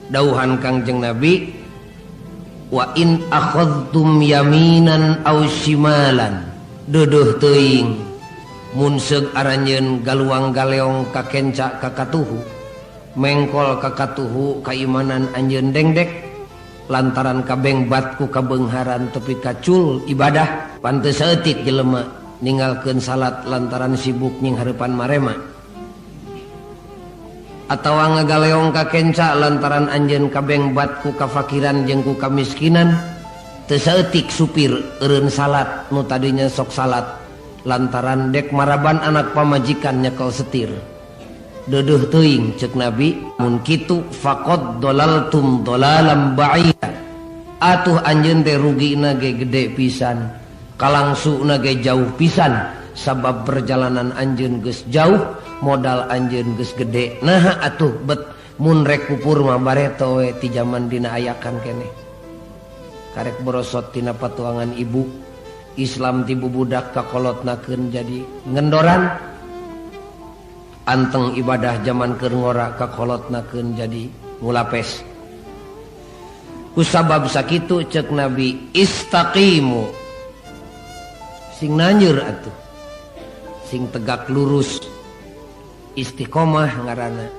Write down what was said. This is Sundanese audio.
Dauhan Kangjeng Nabi wa in akhadtum yaminan aw shimalan deudeeh teuing mun seug aranjeun galuang galeong ka kenca ka katuhu mengkol ka katuhu kaimanan anjeun dengdek lantaran kabengbat ku kabeungharan tepi kacul ibadah pantes saeutik jelema ninggalkeun salat lantaran sibuk nying hareupan marema atawa ngagaleong ka kenca lantaran anjeun kabengbat ku kafakiran jeung ku kamiskinan teu saeutik supir eureun salat nu tadinya sok salat lantaran dek maraban anak pamajikan nyekel setir deudeuh teuing ceuk Nabi mun kitu faqad dalaltum dalalam ba'ida atuh anjeun teh rugina ge gede pisan kalangsuna ge jauh pisan sabab perjalanan anjeun geus jauh modal anjeun geus gede nah atuh bet mun rek kupur mah bareto we ti jaman dina ayakan keneh karek borosot tina patuangan ibu Islam ti bubudak kakolotnakeun jadi ngendoran anteng ibadah jaman keur ngora kakolotnakeun jadi ngulapes kusabab sakitu ceuk Nabi istaqimu sing nanjur atuh sing tegak lurus istiqomah ngaranna